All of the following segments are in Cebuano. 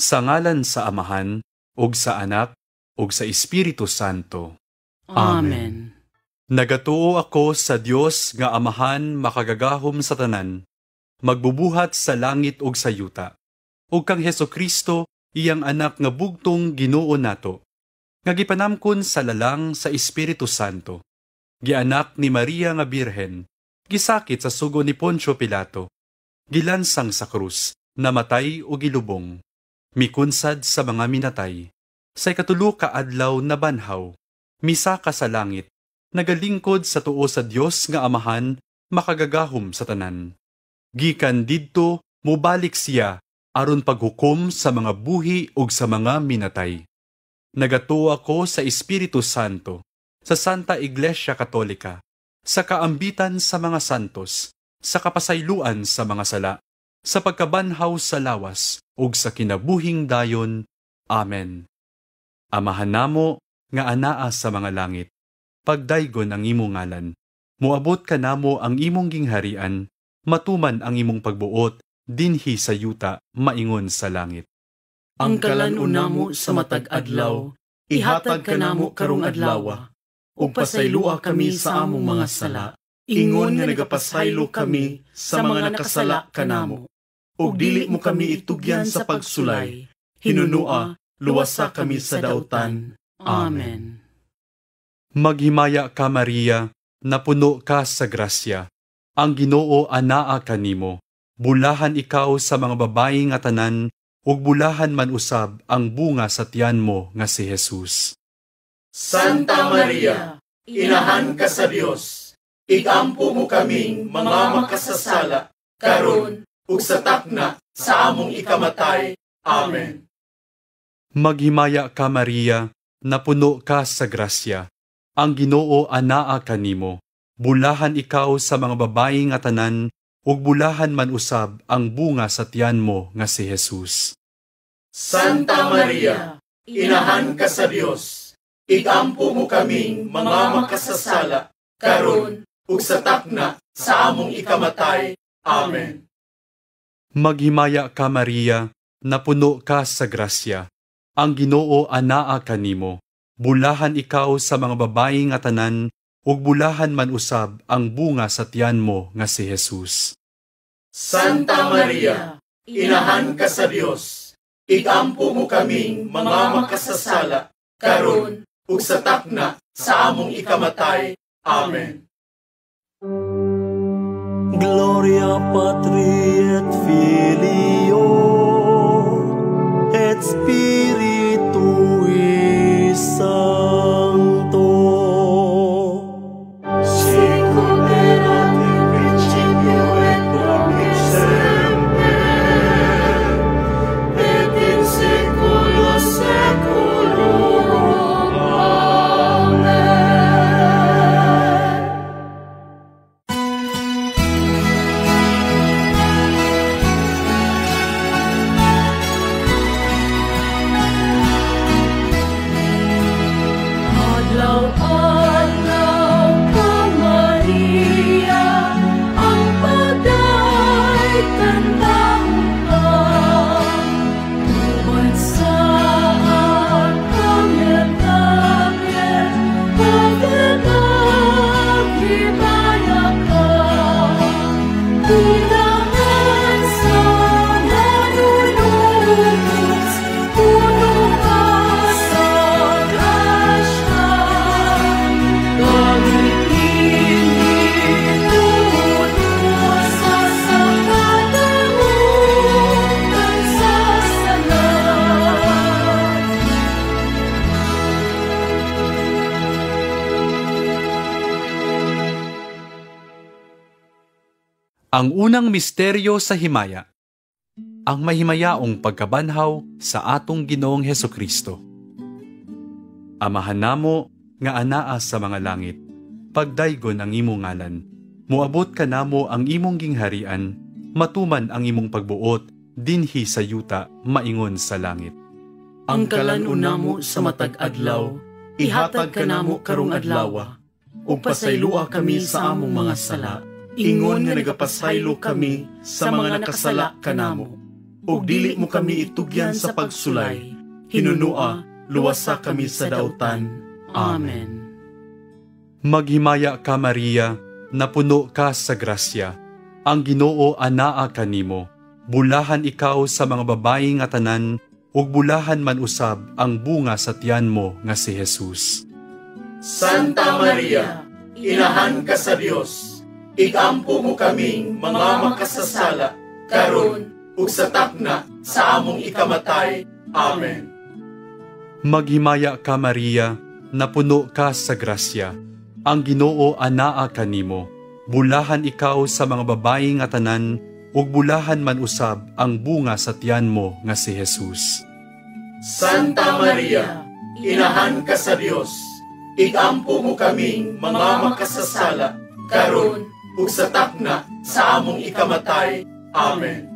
Sa ngalan sa Amahan, ug sa Anak, ug sa Espiritu Santo. Amen. Nagatuo ako sa Dios nga Amahan makagagahom sa tanan, magbubuhat sa langit ug sa yuta, ug kang Hesukristo, iyang anak nga bugtong Ginoo nato, nga gipanamkon sa lalang sa Espiritu Santo, gianak ni Maria nga Birhen, gisakit sa sugo ni Poncio Pilato, gilansang sa krus, namatay o gilubong, mikunsad sa mga minatay, sa ikatulo ka adlaw nabanhaw, misaka sa langit, nagalingkod sa tuo sa Dios nga Amahan makagagahom sa tanan. Gikan didto mobalik siya aron paghukom sa mga buhi ug sa mga minatay. Nagatuo ako sa Espiritu Santo, sa Santa Iglesia Katolika, sa kaambitan sa mga santos, sa kapasayloan sa mga sala, sa pagkabanhaw sa lawas ug sa kinabuhing dayon. Amen. Amahan namo nga anaa sa mga langit, pagdaygon ang imong ngalan. Moabot kanamo ang imong gingharian, matuman ang imong pagbuot dinhi sa yuta maingon sa langit. Ang kalan-on namo sa matag adlaw, ihatag kanamo karong adlawa, ug pasayloa kami sa among mga sala, ingon nga nagapasaylo kami sa mga nakasala kanamo. Ug dili mo kami itugyan sa pagsulay, hinunua, luwasa kami sa dautan. Amen. Maghimaya ka, Maria, napuno ka sa grasya. Ang Ginoo anaa kanimo. Bulahan ikaw sa mga babayi nga tanan, ug bulahan man usab ang bunga sa tiyan mo nga si Jesus. Santa Maria, inahan ka sa Dios, igampo mo kaming mga makasasala, karon ug sa takna sa among ikamatay. Amen. Maghimaya ka, Maria, napuno ka sa grasya. Ang Ginoo anaa kanimo. Bulahan ikaw sa mga babayi nga tanan, ug bulahan man usab ang bunga sa tiyan mo nga si Jesus. Santa Maria, inahan ka sa Dios, igampo mo kaming mga makasasala, karon ug sa takna sa among ikamatay. Amen. Maghimaya ka, Maria, napuno ka sa grasya. Ang Ginoo anaa kanimo. Bulahan ikaw sa mga babayi nga tanan, ug bulahan man usab ang bunga sa tiyan mo nga si Jesus. Santa Maria, inahan ka sa Dios, igampo mo kaming mga makasasala, karon ug sa takna sa among ikamatay. Amen. Gloria Patri et Filio et Spiritui Sancto. Sicut erat in principio et nunc et semper, et in saecula saeculorum. Amen. Adlaw-adlaw ka, Maria, ang pagday kandahong ka. Uban sa Arkanghel Gabriel, naghimaya ka. Bulahan sa manunubos, puno ka sa grasya. Gamitin sa kadamutan sa sala. Ang unang misteryo sa himaya, ang mahimayaong pagkabanhaw sa atong Ginoong Hesukristo. Amahan namo nga anaa sa mga langit, pagdaygon ang imong ngalan. Moabot kanamo ang imong gingharian, matuman ang imong pagbuot dinhi sa yuta maingon sa langit. Ang kalan-on namo sa matag adlaw, ihatag kanamo karong adlawa, ug pasayloa kami sa among mga sala, ingon nga nagapasaylo kami sa mga nakasala kanamo. Ug dili mo kami itugyan sa pagsulay, hinunua, luwasa kami sa dautan. Amen. Maghimaya ka, Maria, napuno ka sa grasya. Ang Ginoo anaa kanimo. Bulahan ikaw sa mga babayi nga tanan, ug bulahan man usab ang bunga sa tiyan mo nga si Jesus. Santa Maria, inahan ka sa Dios, igampo mo kaming mga makasasala, karon ug sa takna sa among ikamatay. Amen. Maghimaya ka, Maria, napuno ka sa grasya. Ang Ginoo anaa kanimo. Bulahan ikaw sa mga babayi nga tanan, ug bulahan man usab ang bunga sa tiyan mo nga si Jesus. Santa Maria, inahan ka sa Dios, igampo mo kaming mga makasasala, karon ug sa takna sa among ikamatay. Amen.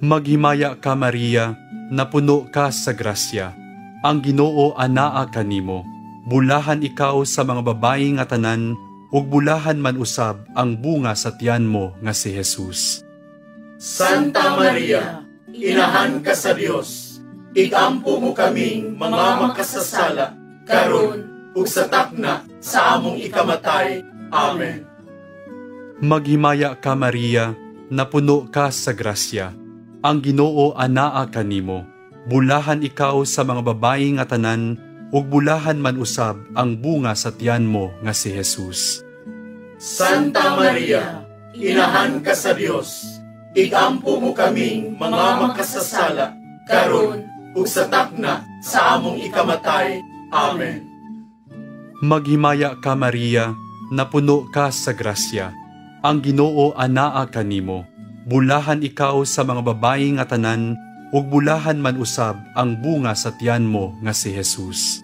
Maghimaya ka, Maria, napuno ka sa grasya. Ang Ginoo anaa kanimo. Bulahan ikaw sa mga babayi nga tanan, ug bulahan man usab ang bunga sa tiyan mo nga si Jesus. Santa Maria, inahan ka sa Dios, igampo mo kaming mga makasasala, karon ug sa takna sa among ikamatay. Amen. Maghimaya ka, Maria, napuno ka sa grasya. Ang Ginoo anaa kanimo. Bulahan ikaw sa mga babayi nga tanan, ug bulahan man usab ang bunga sa tiyan mo nga si Jesus. Santa Maria, inahan ka sa Dios, igampo mo kaming mga makasasala, karon ug sa takna sa among ikamatay. Amen. Maghimaya ka, Maria, napuno ka sa grasya. Ang Ginoo anaa kanimo. Bulahan ikaw sa mga babayi nga tanan, ug bulahan man usab ang bunga sa tiyan mo nga si Jesus.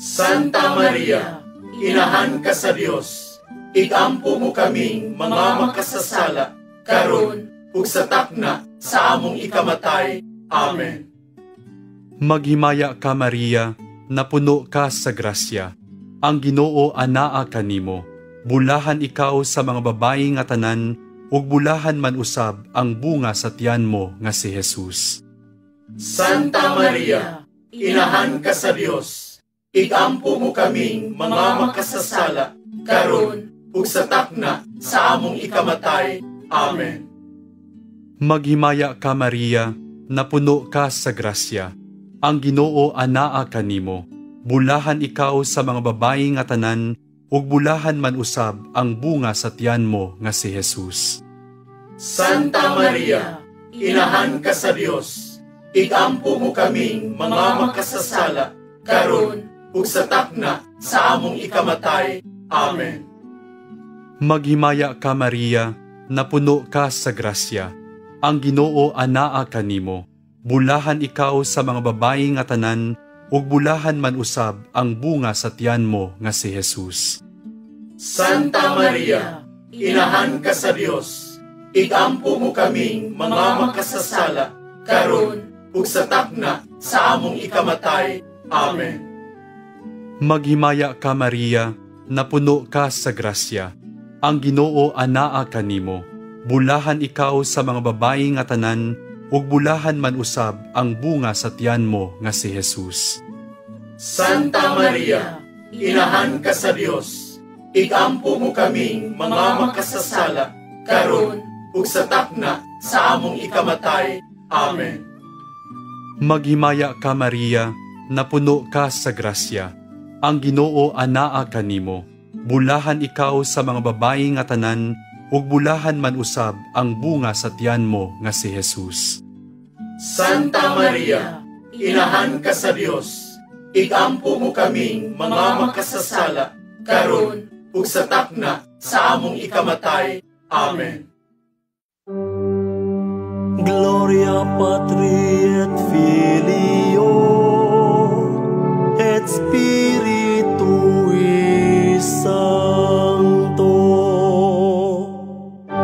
Santa Maria, inahan ka sa Dios, igampo mo kaming mga makasasala, karon ug sa takna sa among ikamatay. Amen. Maghimaya ka, Maria, napuno ka sa grasya. Ang Ginoo anaa kanimo. Bulahan ikaw sa mga babayi nga tanan, ug bulahan man usab ang bunga sa tiyan mo nga si Jesus. Santa Maria, inahan ka sa Dios, igampo mo kaming mga makasasala, karon ug sa takna sa among ikamatay. Amen. Maghimaya ka, Maria, napuno ka sa grasya. Ang Ginoo anaa kanimo. Bulahan ikaw sa mga babayi nga tanan, ug bulahan man usab ang bunga sa tiyan mo nga si Jesus. Santa Maria, inahan ka sa Dios, igampo mo kaming mga makasasala, karon ug sa takna sa among ikamatay. Amen. Maghimaya ka, Maria, napuno ka sa grasya. Ang Ginoo anaa kanimo. Bulahan ikaw sa mga babayi nga tanan, ug bulahan man usab ang bunga sa tiyan mo nga si Jesus. Santa Maria, inahan ka sa Dios, igampo mo kaming mga makasasala, karon ug sa takna sa among ikamatay. Amen. Maghimaya ka, Maria, napuno ka sa grasya. Ang Ginoo anaa kanimo. Bulahan ikaw sa mga babayi nga tanan, ug bulahan man usab ang bunga sa tiyan mo nga si Jesus. Santa Maria, inahan ka sa Dios, igampo mo kaming mga makasasala, karon ug sa takna sa among ikamatay. Amen. Maghimaya ka, Maria, napuno ka sa grasya. Ang Ginoo anaa kanimo. Bulahan ikaw sa mga babayi nga tanan, ug bulahan man usab ang bunga sa tiyan mo nga si Jesus. Santa Maria, inahan ka sa Dios, igampo mo kaming mga makasasala, karon ug sa takna sa among ikamatay. Amen. Gloria Patri et Filio et Spiritui Sancto.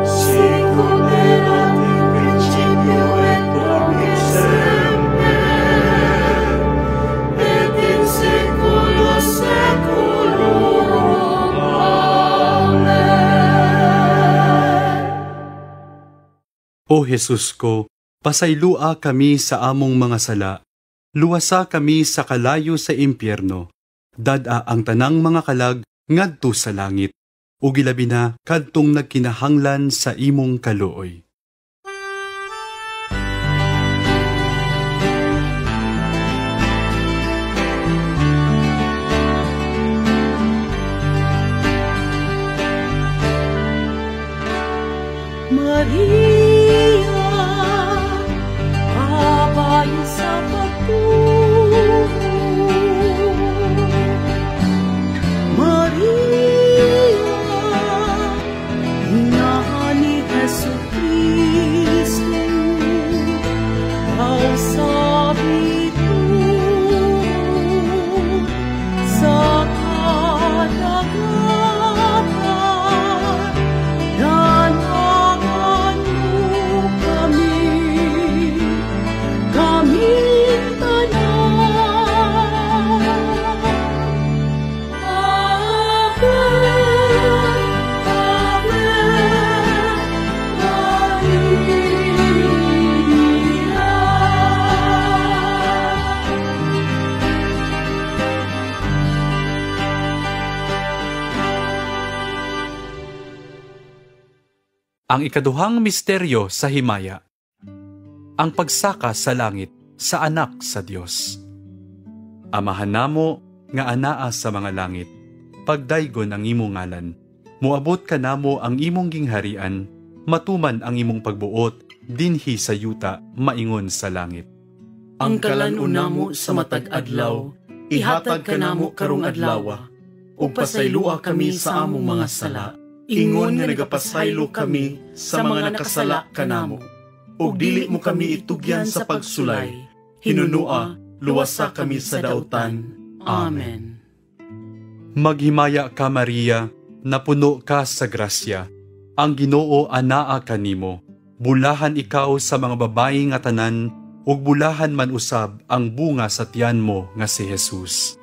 Sicut erat in principio et nunc et semper, et in saecula saeculorum. Amen. O Jesus ko, Pasaylua kami sa among mga sala. Luwasa kami sa kalayo sa impyerno. Dad-a ang tanang mga kalag ngadto sa langit, ug ilabi na kadtong nagkinahanglan sa imong kaluoy. Maria, kabayo sa pagtuo. Maria, ina ni Jesucristo, ikaw sa bituon, sa kadagatan, danangan mo kami, kaming tanan. Ave, Ave, Maria. Ang ikaduhang misteryo sa himaya, ang pagsaka sa langit sa anak sa Dios. Amahan namo nga anaa sa mga langit, pagdaygon ang imong ngalan. Moabot kanamo ang imong gingharian, matuman ang imong pagbuot dinhi sa yuta maingon sa langit. Ang kalan-on namo sa matag adlaw, ihatag kanamo karong adlawa, ug pasaylua kami sa among mga sala, ingon nga nagapasaylo kami sa mga nakasala kanamo. Ug dili mo kami itugyan sa pagsulay, hinunua, luwasa kami sa dautan. Amen. Maghimaya ka, Maria, napuno ka sa grasya. Ang Ginoo anaa kanimo. Bulahan ikaw sa mga babayi nga tanan, ug bulahan man usab ang bunga sa tiyan mo nga si Jesus.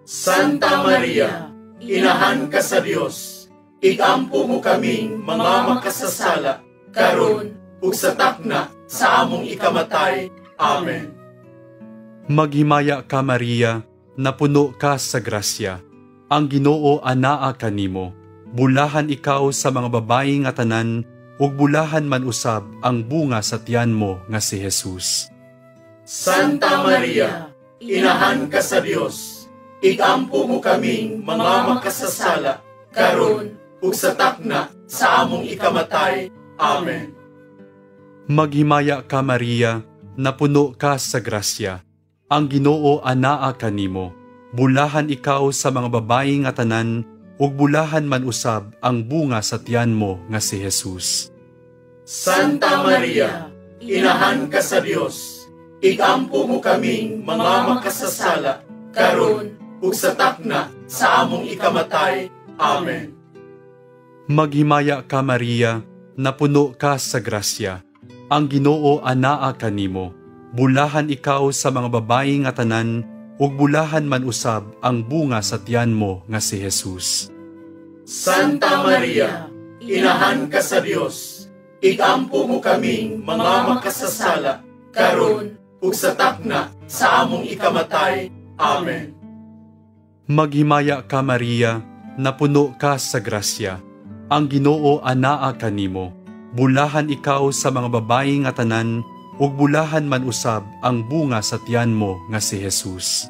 Santa Maria, inahan ka sa Dios, igampo mo kaming mga makasasala, karon ug sa takna sa among ikamatay. Amen. Maghimaya ka, Maria, napuno ka sa grasya. Ang Ginoo anaa kanimo. Bulahan ikaw sa mga babayi nga tanan, ug bulahan man usab ang bunga sa tiyan mo nga si Jesus. Santa Maria, inahan ka sa Dios, igampo mo kaming mga makasasala, karon ug sa takna sa among ikamatay. Amen. Maghimaya ka, Maria, napuno ka sa grasya. Ang Ginoo anaa kanimo. Bulahan ikaw sa mga babayi nga tanan, ug bulahan man usab ang bunga sa tiyan mo nga si Jesus. Santa Maria, inahan ka sa Dios, igampo mo kaming mga makasasala, karon ug sa takna sa among ikamatay. Amen. Maghimaya ka, Maria, napuno ka sa grasya. Ang Ginoo anaa kanimo. Bulahan ikaw sa mga babayi nga tanan, ug bulahan man usab ang bunga sa tiyan mo nga si Jesus. Santa Maria, inahan ka sa Dios, igampo mo kaming mga makasasala, karon ug sa takna sa among ikamatay. Amen. Maghimaya ka, Maria, napuno ka sa grasya. Ang Ginoo anaa kanimo. Bulahan ikaw sa mga babayi nga tanan, ug bulahan man usab ang bunga sa tiyan mo nga si Jesus.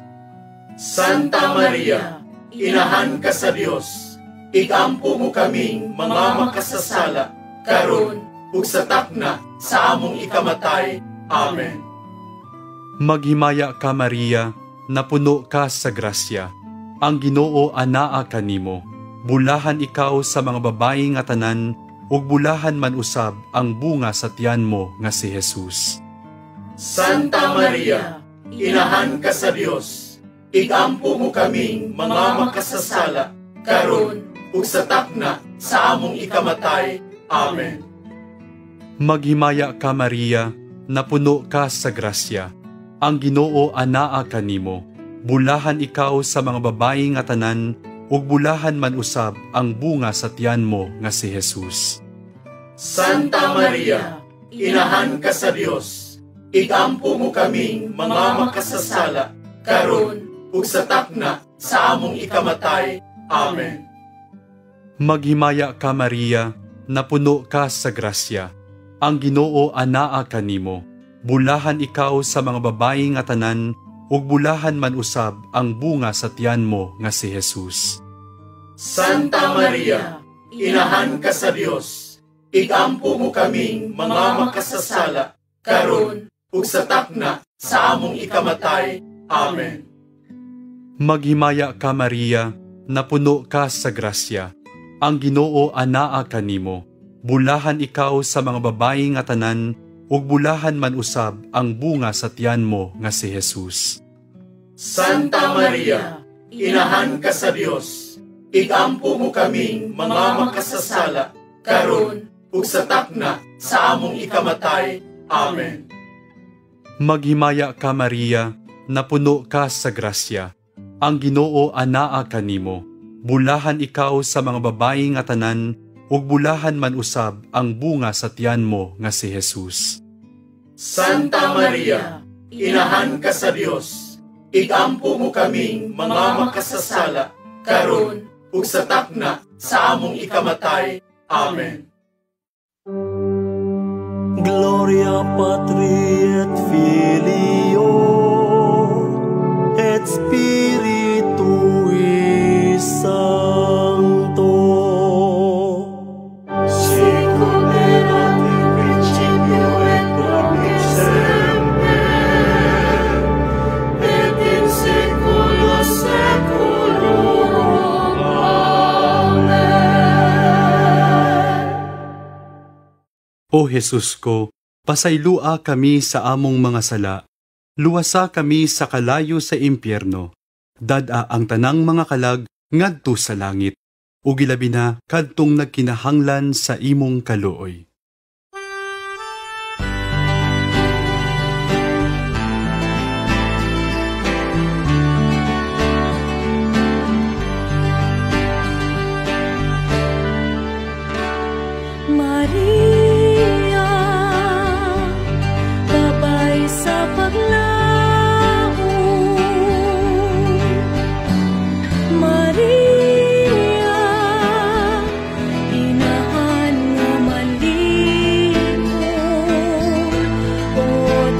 Santa Maria, inahan ka sa Dios, igampo mo kaming mga makasasala, karon ug sa takna sa among ikamatay. Amen. Maghimaya ka, Maria, napuno ka sa grasya. Ang Ginoo anaa kanimo. Bulahan ikaw sa mga babayi nga tanan, ug bulahan man usab ang bunga sa tiyan mo nga si Jesus. Santa Maria, inahan ka sa Dios, igampo mo kaming mga makasasala, karon ug sa takna sa among ikamatay. Amen. Maghimaya ka, Maria, napuno ka sa grasya. Ang Ginoo anaa kanimo. Bulahan ikaw sa mga babayi nga tanan, ug bulahan man usab ang bunga sa tiyan mo nga si Jesus. Santa Maria, Inahan ka sa Dios, igampo mo kaming mga makasasala, karon ug sa takna sa among ikamatay. Amen. Maghimaya ka, Maria, napuno ka sa grasya. Ang Ginoo anaa kanimo. Bulahan ikaw sa mga babayi nga tanan, ug bulahan man usab ang bunga sa tiyan mo nga si Jesus. Santa Maria, Inahan ka sa Dios, igampo mo kaming mga makasasala, karon ug sa takna sa among ikamatay. Amen. Maghimaya ka, Maria, napuno ka sa grasya. Ang Ginoo anaa kanimo. Bulahan ikaw sa mga babayi nga tanan, ug bulahan man usab ang bunga sa tiyan mo nga si Jesus. Santa Maria, Inahan ka sa Dios, igampo mo kaming mga makasasala, karon ug sa takna sa among ikamatay. Amen. Maghimaya ka, Maria, napuno ka sa grasya. Ang Ginoo anaa kanimo. Bulahan ikaw sa mga babayi nga tanan, ug bulahan man usab ang bunga sa tiyan mo nga si Jesus. Santa Maria, Inahan ka sa Dios, igampo mo kaming mga makasasala, karon ug sa takna sa among ikamatay. Amen. Gloria Patri et Filio et Spiritui Sancto. Sicut erat in principio et nunc et semper, et in saecula saeculorum. Amen. O Jesus ko, pasaylua kami sa among mga sala. Luwasa kami sa kalayo sa impyerno. Dad-a ang tanang mga kalag ngadto sa langit. Ug ilabi na kadtong nagkinahanglan sa imong kaluoy. Maria, babay sa paglaom. Maria, inahan nga malipon, o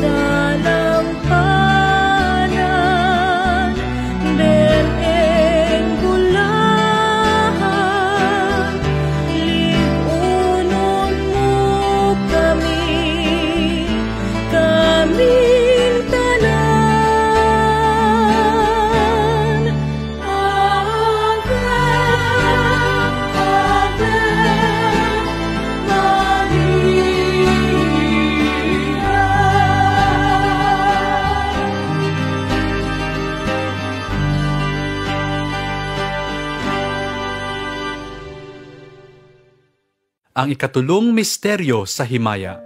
dalampanan, bereng gulahan, lipunon mo kami, kaming tanan. Ave, Ave Maria. Ang ikatulong misteryo sa himaya.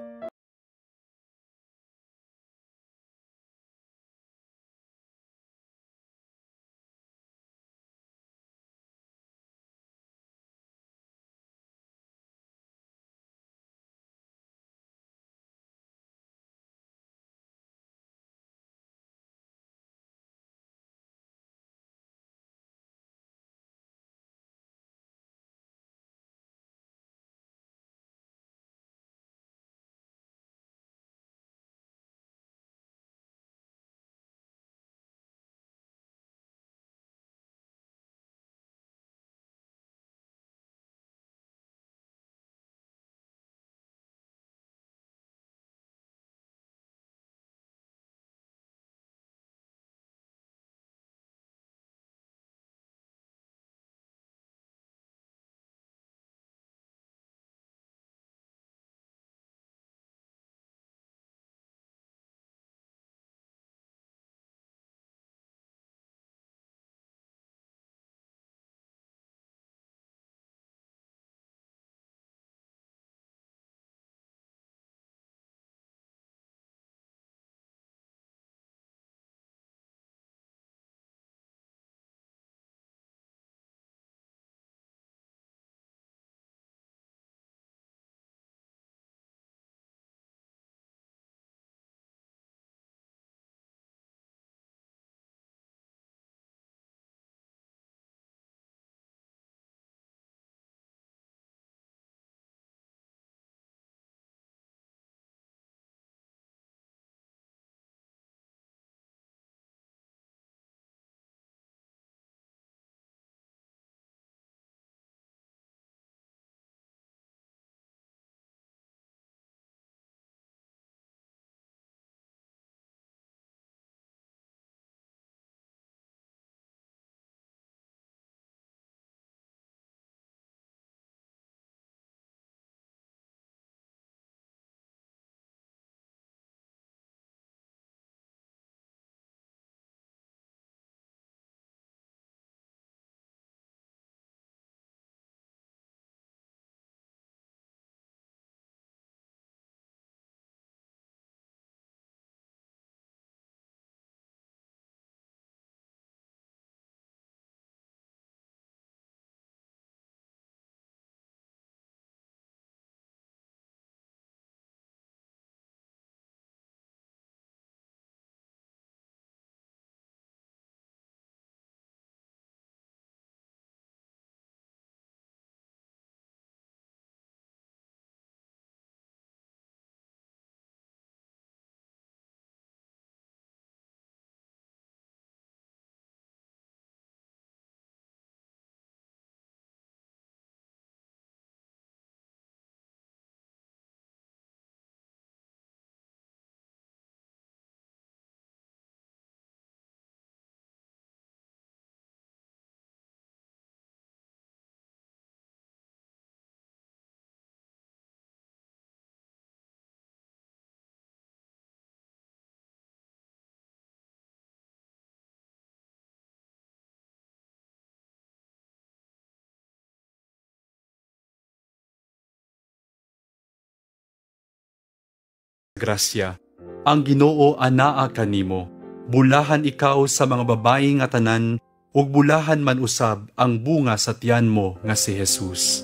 Grasya. Ang Ginoo anaa kanimo. Bulahan ikaw sa mga babayi nga tanan, ug bulahan man usab ang bunga sa tiyan mo nga si Jesus.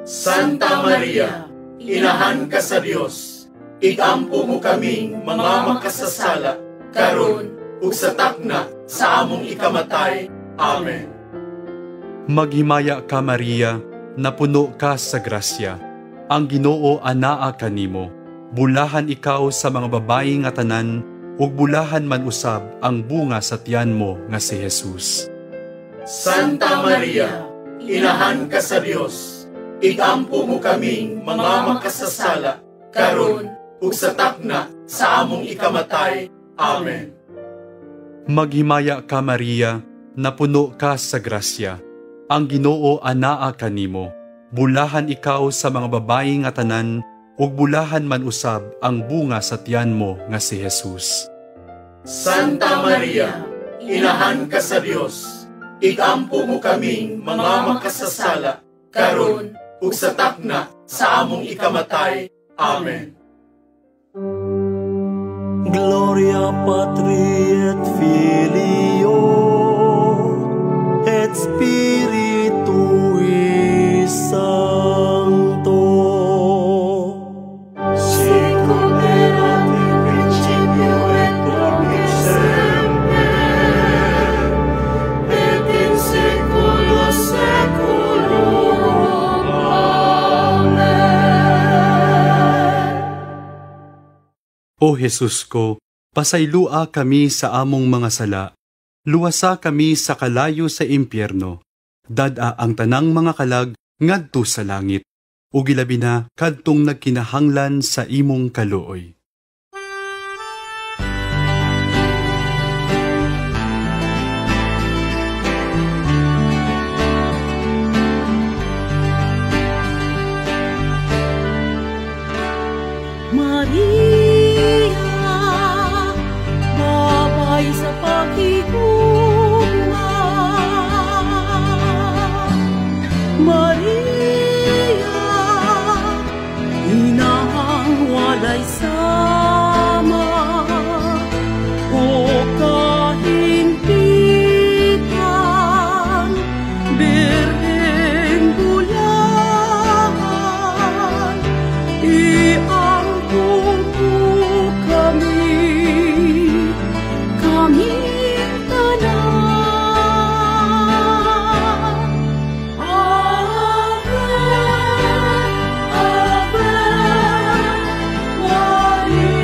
Santa Maria, Inahan ka sa Dios, igampo mo kaming mga makasasala, karon ug sa takna sa among ikamatay. Amen. Maghimaya ka, Maria, napuno ka sa grasya. Ang Ginoo anaa kanimo. Bulahan ikaw sa mga babayi nga tanan, ug bulahan man usab ang bunga sa tiyan mo nga si Jesus. Santa Maria, Inahan ka sa Dios, igampo mo kaming mga makasasala, karon ug sa takna sa among ikamatay. Amen. Maghimaya ka, Maria, napuno ka sa grasya. Ang Ginoo anaa kanimo. Bulahan ikaw sa mga babayi nga tanan, ug bulahan man usab ang bunga sa tiyan mo nga si Jesus. Santa Maria, Inahan ka sa Dios, igampo mo kaming mga makasasala, karon ug sa takna sa among ikamatay. Amen. Gloria Patri et Filio et Spiritui Sancto. Sicut erat in principio et nunc et semper, et in saecula saeculorum. Amen. O Jesus ko, pasaylua kami sa among mga sala. Luwasa kami sa kalayo sa impyerno. Dad-a ang tanang mga kalag ngadto sa langit. Ug ilabi na kadtong nagkinahanglan sa imong kaluoy. Maria, babay sa paghigugma. Maria, inang walay sama, o kahimpitan, birheng bulahan, iangko mo kami, kaming tanan. Ave, Ave, Maria.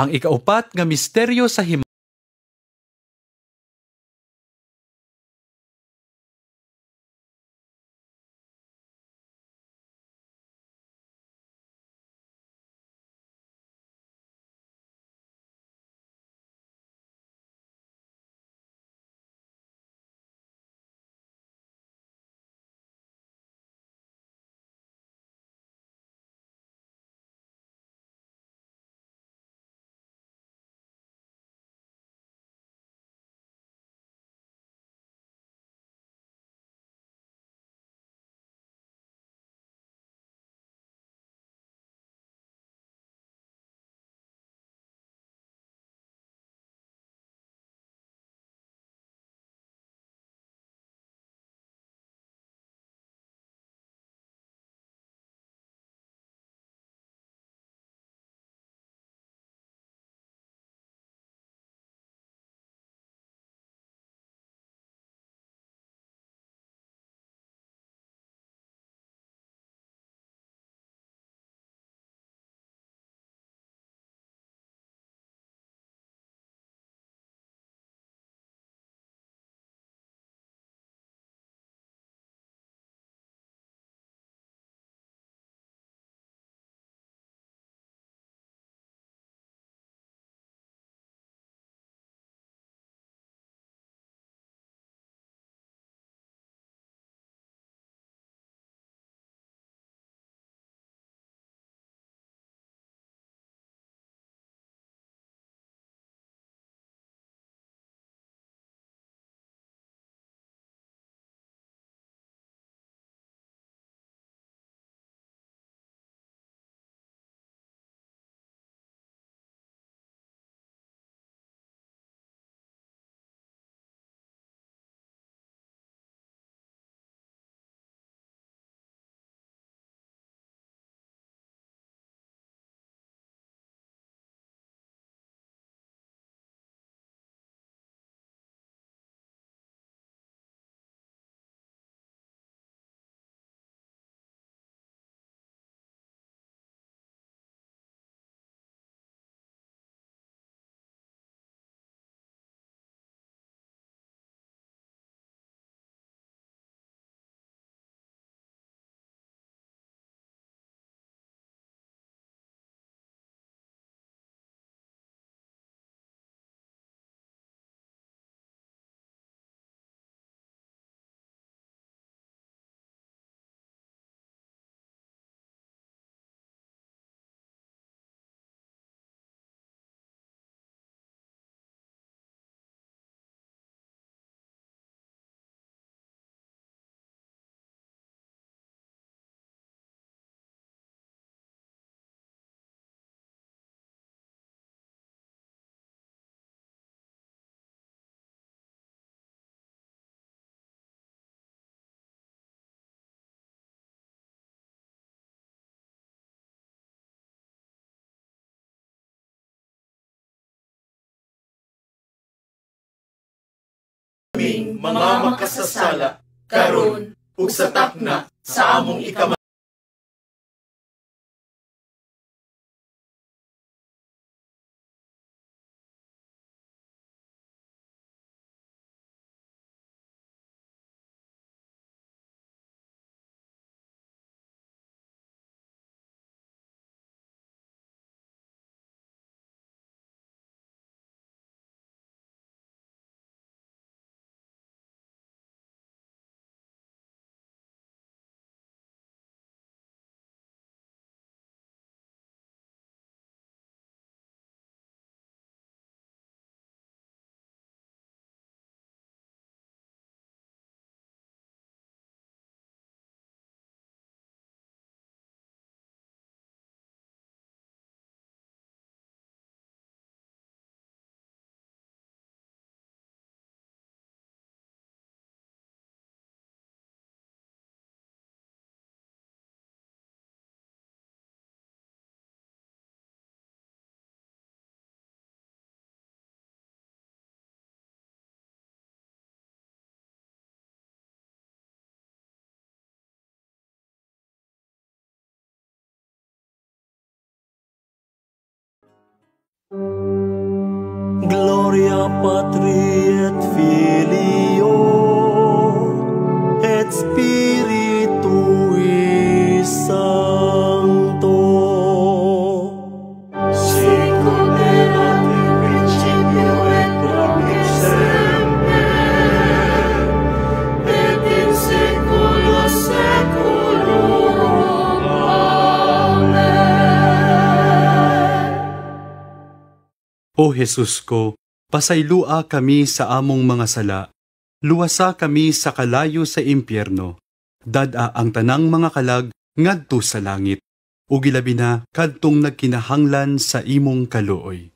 Ang ikaupat nga misteryo sa kaming mga makasasala, karon ug sa takna sa among ikamatay. Gloria Patri et Filio et Spiritui Sancto. Sicut erat in principio et nunc et semper, et in saecula saeculorum. Amen. O Jesus ko, pasaylua kami sa among mga sala. Luwasa kami sa kalayo sa impyerno. Dad-a ang tanang mga kalag ngadto sa langit. Ug ilabi na kadtong nagkinahanglan sa imong kaluoy.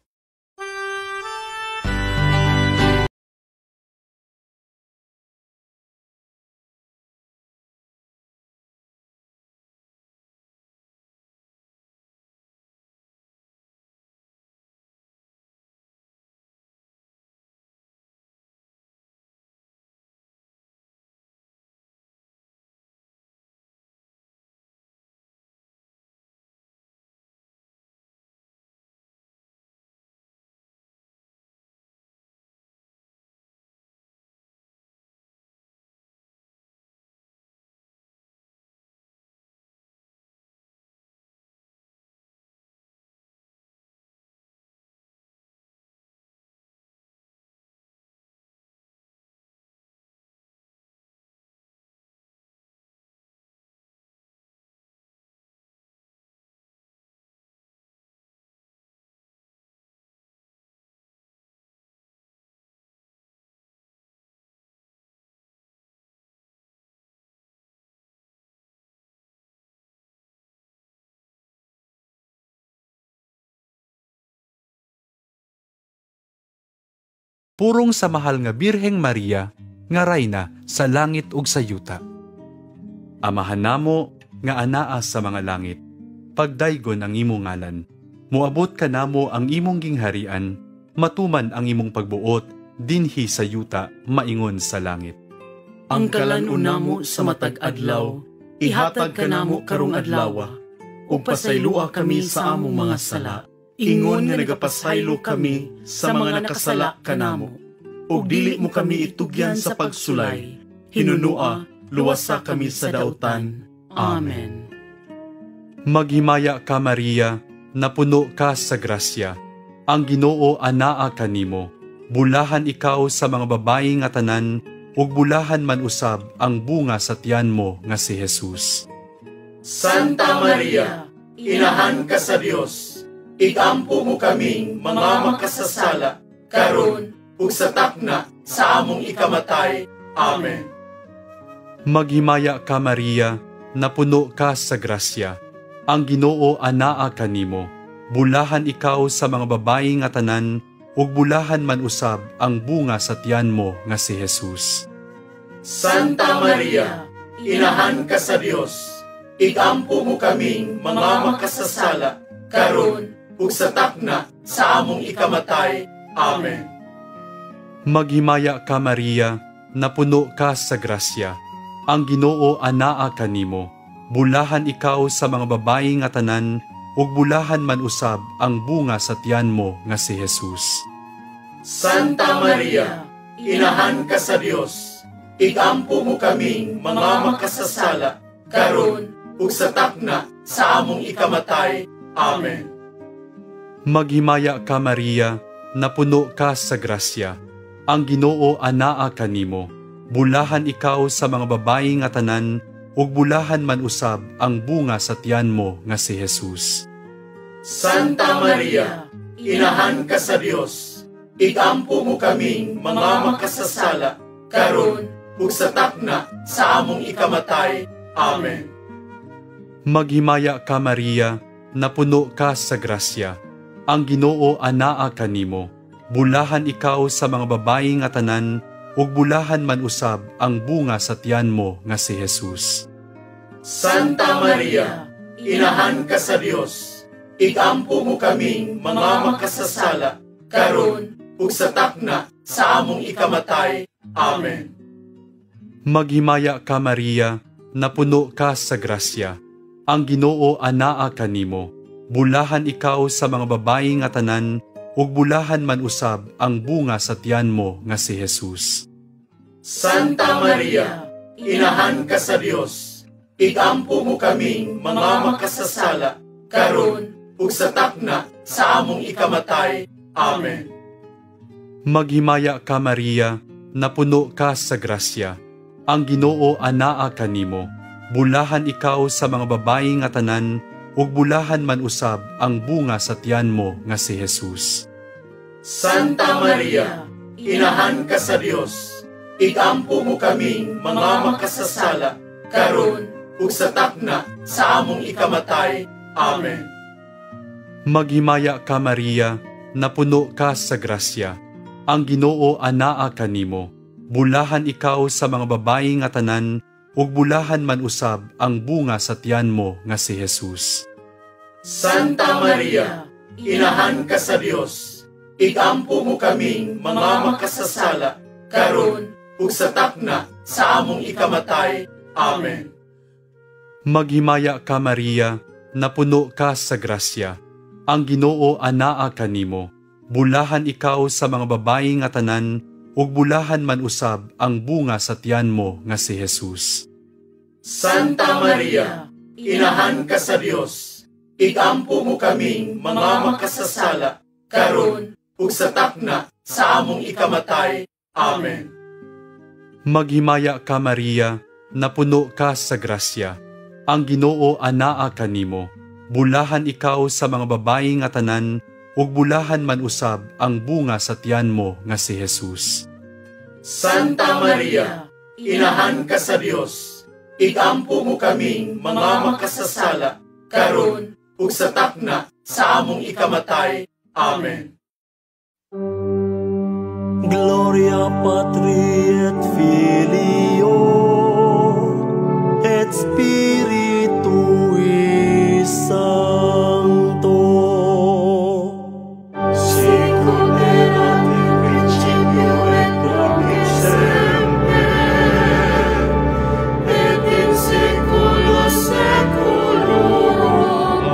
Purong sa mahal nga Birheng Maria, nga rayna sa langit ug sa yuta. Amahan namo nga anaa sa mga langit, pagdaygon ang imong ngalan. Moabot kanamo ang imong gingharian, matuman ang imong pagbuot dinhi sa yuta maingon sa langit. Ang kalan-on namo sa matag adlaw, ihatag kanamo karong adlawa, ug pasaylua kami sa among mga sala, ingon nga nagapasaylo kami sa mga nakasala kanamo. Ug dili mo kami itugyan sa pagsulay, hinunua, luwasa kami sa dautan. Amen. Maghimaya ka, Maria, napuno ka sa grasya. Ang Ginoo anaa kanimo. Bulahan ikaw sa mga babayi nga tanan, ug bulahan man usab ang bunga sa tiyan mo nga si Jesus. Santa Maria, inahan ka sa Dios, igampo mo kaming mga makasasala, karon ug sa takna sa among ikamatay. Amen. Maghimaya ka, Maria, napuno ka sa grasya. Ang Ginoo anaa kanimo. Bulahan ikaw sa mga babayi nga tanan, ug bulahan man usab ang bunga sa tiyan mo nga si Jesus. Santa Maria, inahan ka sa Dios, igampo mo kaming mga makasasala, karon ug sa takna sa among ikamatay. Amen. Maghimaya ka, Maria, napuno ka sa grasya. Ang Ginoo anaa kanimo. Bulahan ikaw sa mga babayi nga tanan, ug bulahan man usab ang bunga sa tiyan mo nga si Jesus. Santa Maria, Inahan ka sa Dios, igampo mo kaming mga makasasala, karon ug sa takna sa among ikamatay. Amen. Maghimaya ka, Maria, napuno ka sa grasya. Ang Ginoo anaa kanimo. Bulahan ikaw sa mga babayi nga tanan, ug bulahan man usab ang bunga sa tiyan mo nga si Jesus. Santa Maria, Inahan ka sa Dios, igampo mo kaming mga makasasala, karon ug sa takna sa among ikamatay. Amen. Maghimaya ka, Maria, napuno ka sa grasya. Ang Ginoo anaa kanimo. Bulahan ikaw sa mga babayi nga tanan, ug bulahan man usab ang bunga sa tiyan mo nga si Jesus. Santa Maria, Inahan ka sa Dios, igampo mo kaming mga makasasala, karon ug sa takna sa among ikamatay. Amen. Maghimaya ka, Maria, napuno ka sa grasya. Ang Ginoo anaa kanimo. Bulahan ikaw sa mga babayi nga tanan, ug bulahan man usab ang bunga sa tiyan mo nga si Jesus. Santa Maria, Inahan ka sa Dios, igampo mo kaming mga makasasala, karon ug sa takna sa among ikamatay. Amen. Maghimaya ka, Maria, napuno ka sa grasya. Ang Ginoo anaa kanimo. Bulahan ikaw sa mga babayi nga tanan, ug bulahan man usab ang bunga sa tiyan mo nga si Jesus. Santa Maria, Inahan ka sa Dios, igampo mo kaming mga makasasala, karon ug sa takna sa among ikamatay. Amen. Maghimaya ka, Maria, napuno ka sa grasya. Ang Ginoo anaa kanimo. Bulahan ikaw sa mga babayi nga tanan, ug bulahan man usab ang bunga sa tiyan mo nga si Jesus. Santa Maria, Inahan ka sa Dios, igampo mo kaming mga makasasala, karon ug sa takna sa among ikamatay. Amen. Maghimaya ka, Maria, napuno ka sa grasya. Ang Ginoo anaa kanimo. Bulahan ikaw sa mga babayi nga tanan, ug bulahan man usab ang bunga sa tiyan mo nga si Jesus. Santa Maria, Inahan ka sa Dios, igampo mo kaming mga makasasala, karon ug sa takna sa among ikamatay. Amen. Maghimaya ka, Maria, napuno ka sa grasya. Ang Ginoo anaa kanimo. Bulahan ikaw sa mga babayi nga tanan, ug bulahan man usab ang bunga sa tiyan mo nga si Jesus. Santa Maria, Inahan ka sa Dios, igampo mo kaming mga makasasala, karon ug sa takna sa among ikamatay. Amen. Gloria Patri et Filio et Spiritui Sancto. Sicut erat in principio et nunc et semper, et in saecula saeculorum.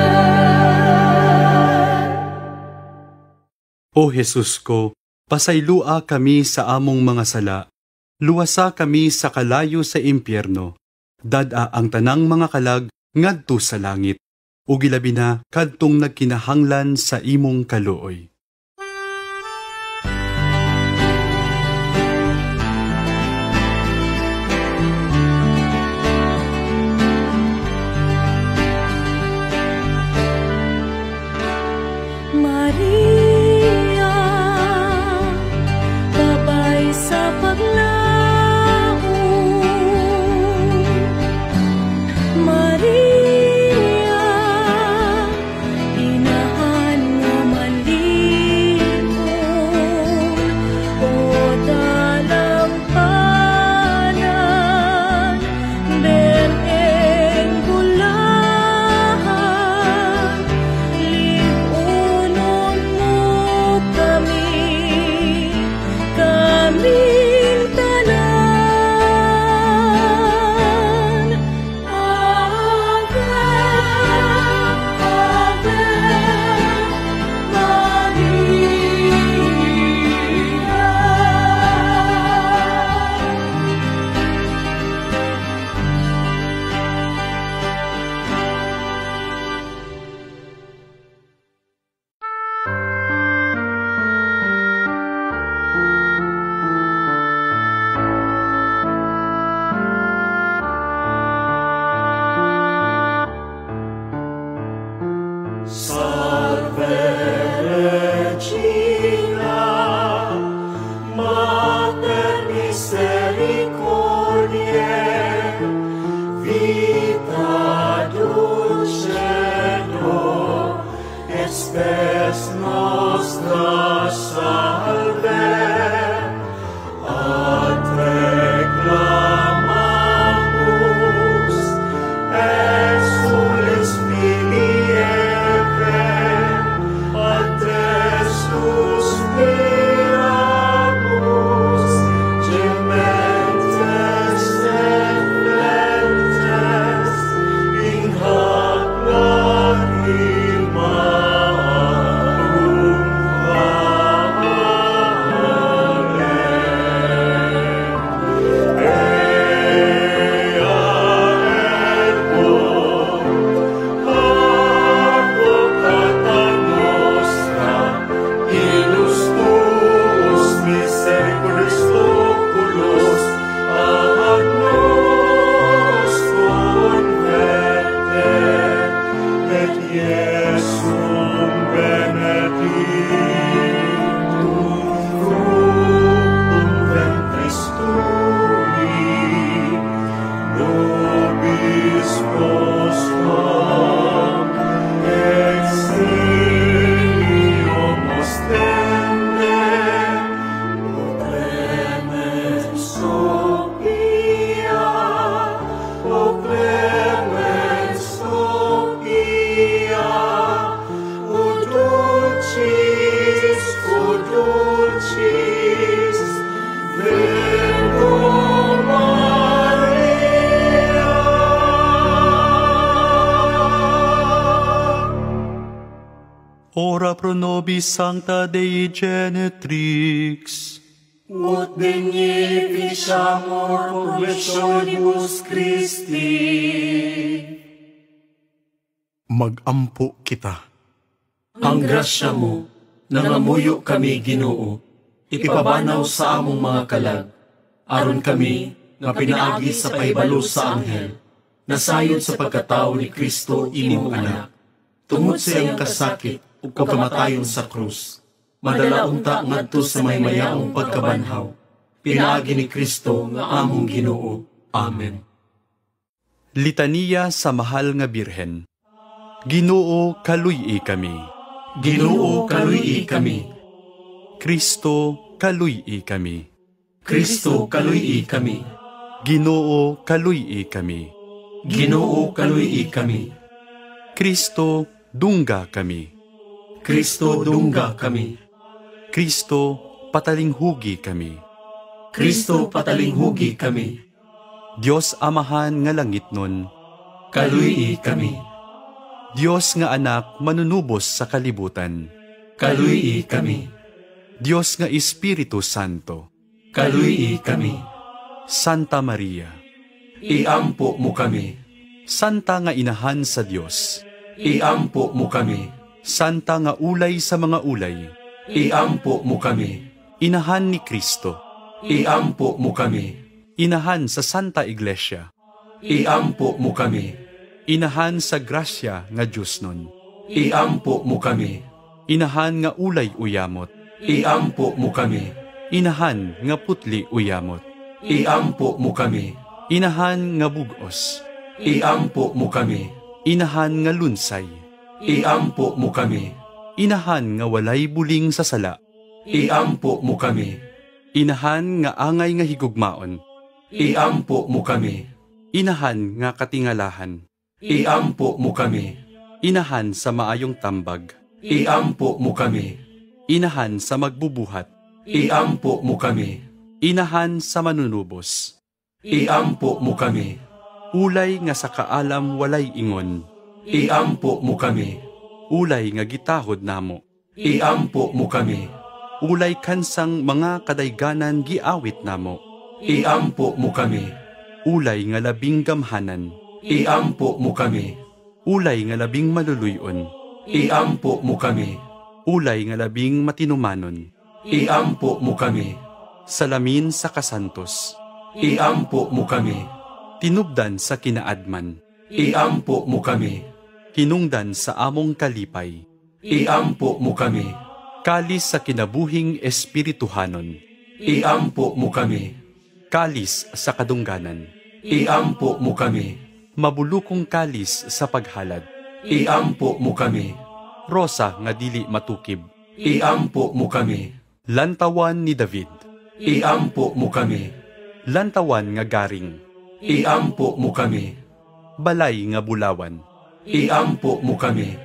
Amen. O Jesus ko, pasaylua kami sa among mga sala. Luwasa kami sa kalayo sa impyerno. Dad-a ang tanang mga kalag ngadto sa langit. Ug ilabi na kadtong nagkinahanglan sa imong kaluoy. Maria, babay sa paglaom. Maria, inahan nga malipon. O dalampanan, bereng bulahan, lipunon mo Salve Regina, Mater misericordiae, vita dulcedo, et spes nostra salve. A te clamamus, exules filii Evae, ad te suspiramus, gementes et flentes, in hac lacrimarum vale. Ea ergo, advocata nostra, illos tuos misericordes oculos ad nos converte, et Iesum benedictum fructum ventris tui, nobis post hoc exilium ostende. O clemens, O pia, O clemens, O pia, O dulcis, O dulcis Virgo Maria. Ora pro nobis sancta Dei genetrix. Ut digni ficiamur promissionibus Christi. Magampo kita. Ang grasya mo, nangamuyo kami, Ginoo, ipabanaw sa among mga kalag, aron kami, nga pinaagi sa pahibalo sa anghel, nasayod sa pagkatao ni Kristo imong anak, tungod sa iyang kasakit ug kamatayon sa krus, madala unta ngadto sa maymayaong pagkabanhaw, pinaagi ni Kristo nga among Ginoo. Amen. Litaniya sa Mahal nga Birhen. Ginoo, kaluy-i kami. Ginoo, kaluy-i kami. Kristo, kaluy-i kami. Kristo, kaluy-i kami. Ginoo, kaluy-i kami. Ginoo, kaluy-i kami. Kristo, dungga kami. Kristo, dungga kami. Kristo, patalinghugi kami. Kristo, patalinghugi kami. Dios Amahan nga langitnon, kaluy-i kami. Dios nga anak manunubos sa kalibutan, kaluy-i kami. Dios nga Espiritu Santo, kaluy-i kami. Santa Maria, iampo mo kami. Santa nga inahan sa Dios, iampo mo kami. Santa nga ulay sa mga ulay, iampo mo kami. Inahan ni Kristo, iampo mo kami. Inahan sa Santa Iglesia, iampo mo kami. Inahan sa grasya nga Diyos nun, iampo mo kami. Inahan nga ulay uyamot, iampo mo kami. Inahan nga putli uyamot, iampo mo kami. Inahan nga bugos, iampo mo kami. Inahan nga lunsay, iampo mo kami. Inahan nga walay buling sa sala, iampo mo kami. Inahan nga angay nga higugmaon, iampo mo kami. Inahan nga katingalahan, iampo mo kami. Inahan sa maayong tambag, iampo mo kami. Inahan sa magbubuhat, iampo mo kami. Inahan sa manunubos, iampo mo kami. Ulay nga sa kaalam walay ingon, iampo mo kami. Ulay nga gitahod namo, iampo mo kami. Ulay kansang mga kadayganan giawit namo, iampo mo kami. Ulay nga labing gamhanan, iampo mo kami. Ulay nga labing maluluyon, iampo mo kami. Ulay nga labing matinumanon, iampo mo kami. Salamin sa kasantos, iampo mo kami. Tinubdan sa kinaadman, iampo mo kami. Hinungdan sa among kalipay, Iampo mo kami. Kalis sa kinabuhing espirituhanon. Iampo mo kami. Kalis sa kadungganan. Iampo mo kami. Mabulukong kalis sa paghalad. Iampo mo kami. Rosa nga dili matukib. Iampo mo kami. Lantawan ni David. Iampo mo kami. Lantawan nga garing. Iampo mo kami. Balay nga bulawan. Iampo mo kami.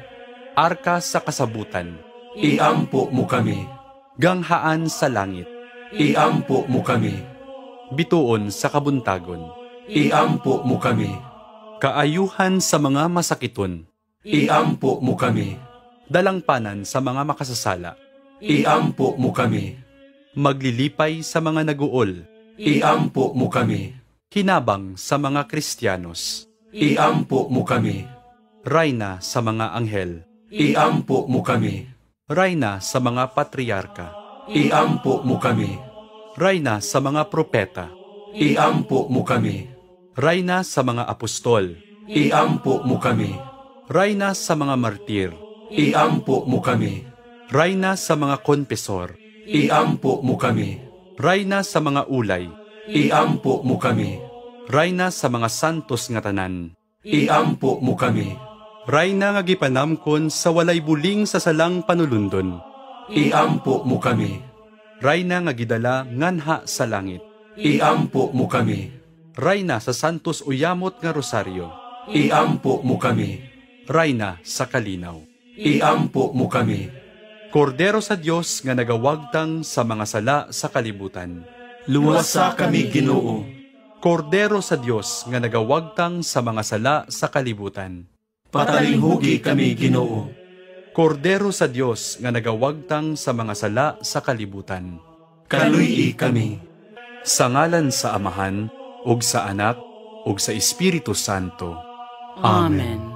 Arka sa kasabutan. Iampo mo kami. Ganghaan sa langit. Iampo mo kami. Bituon sa kabuntagon. Iampo mo kami. Kaayuhan sa mga masakiton. Iampo mo kami. Dalangpanan sa mga makasasala. Iampo mo kami. Maglilipay sa mga naguol. Iampo mo kami. Hinabang sa mga Kristiyanos. Iampo mo kami. Rayna sa mga anghel. Iampo mo kami. Rayna sa mga patriarka. Iampo mo kami. Rayna sa mga propeta. Iampo mo kami. Rayna sa mga apostol. Iampo mo kami. Rayna sa mga martir. Iampo mo kami. Rayna sa mga konfesor. Iampo mo kami. Rayna sa mga ulay. Iampo mo kami. Rayna sa mga santos nga tanan. Iampo mo kami. Rayna nga gipanamkon sa walay buling sa salang panulundon. Iampo mo kami. Rayna nga gidala nganha sa langit. Iampo mo kami. Rayna sa santos uyamot nga rosaryo. Iampo mo kami. Rayna sa kalinaw. Iampo mo kami. Kordero sa Dios nga nagawagtang sa mga sala sa kalibutan. Luwasa kami, Ginoo. Kordero sa Dios nga nagawagtang sa mga sala sa kalibutan. Patalinghugi kami, Ginoo. Kordero sa Dios nga nagawagtang sa mga sala sa kalibutan. Kaluy-i kami. Sa ngalan sa Amahan, ug sa Anak, ug sa Espiritu Santo. Amen.